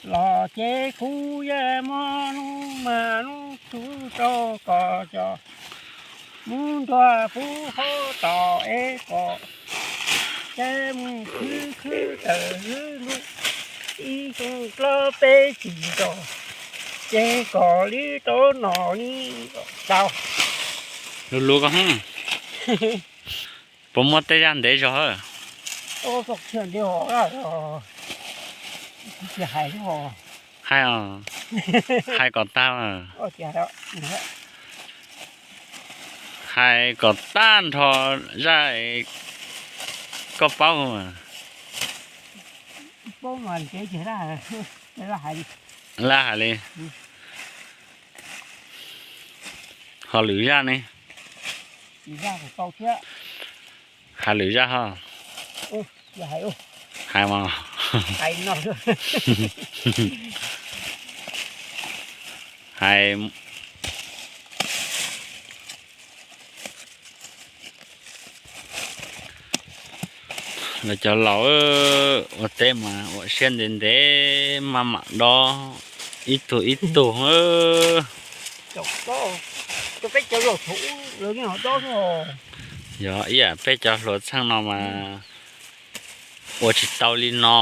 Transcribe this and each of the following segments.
Los ces kuv yeej mob hnub mas hnub txhub rau kom cov mus ntuag pub hauv tau es kom ces mus khwv khwv tawm hwv lub ib xyoo plaub peb tsis nto ces kom li rau no li tau. Lub lub koj, puas muaj tej zaj ntev zog? Hais, hais kom tag, hais kom tag nrho zaj koj paub. Laj hais li. Ho lwm zaj ne? Hais lwm zaj ho. Hais mas. Hais Los cov laus ua teb mas ua siab ntev ntev maj mam dob ib tug ib tug. Yog ib yam peb cov hluas txheej no mas ua tsis tau li no.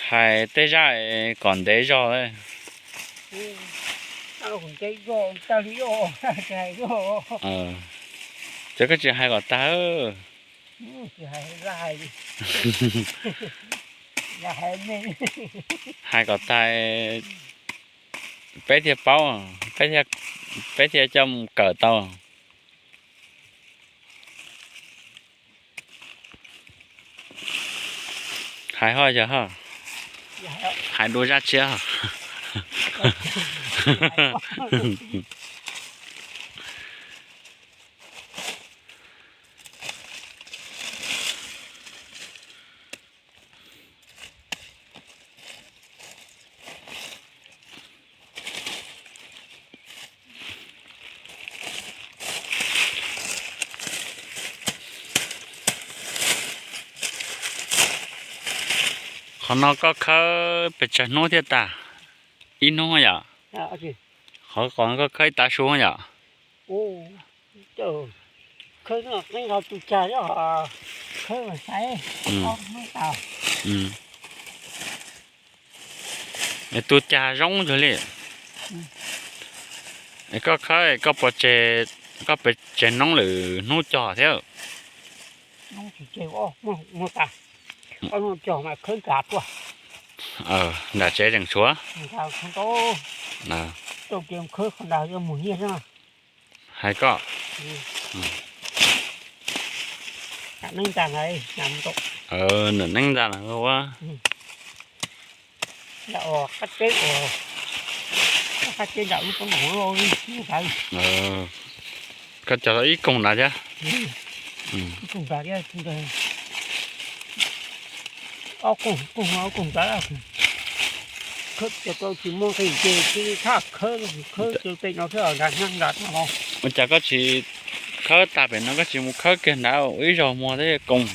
Hais tej zaj kom ntev zog. Ces koj tsis hais kom tag. Hais kom tag peb thiaj paub, peb thiaj coj mus kawm tau. Hais ho yog ho, hais dua zaj tshiab. Qhov no koj khawb pes tsawg hnub thiaj tag? Ib hnub yom? Qhov no koj khawb ib tav su yom? Tu cag zoo kawg li. Koj khawb, koj pes tsawg hnub lawm hnub cog thiab? Nram tsev tseem tshuav. Hais koj, nram neeb ntxa na ua. Koj cog tau ib koog nrad thiab. Ua cas koj tsis khawb tag pem no koj tsis mus khawb kiag nrad ua ib zaug muag thiab koog?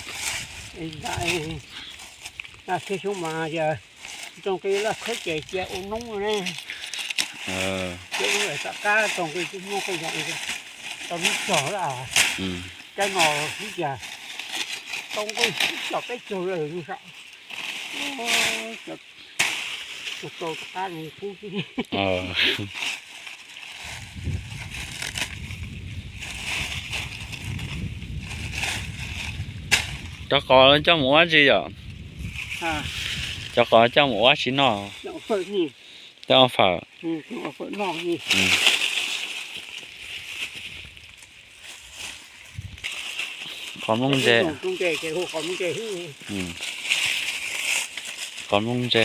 Cov qos coj mus ua dab tsi yom? Cov qos coj mus ua dab tsi noj? Coj ua fawm. Ua fawm. Qos Nplooj Ntse. Qos Nplooj Ntse.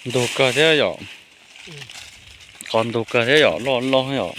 Ntug kawg thiab yom. Qos ntug kawg thiab yom, loj loj yom.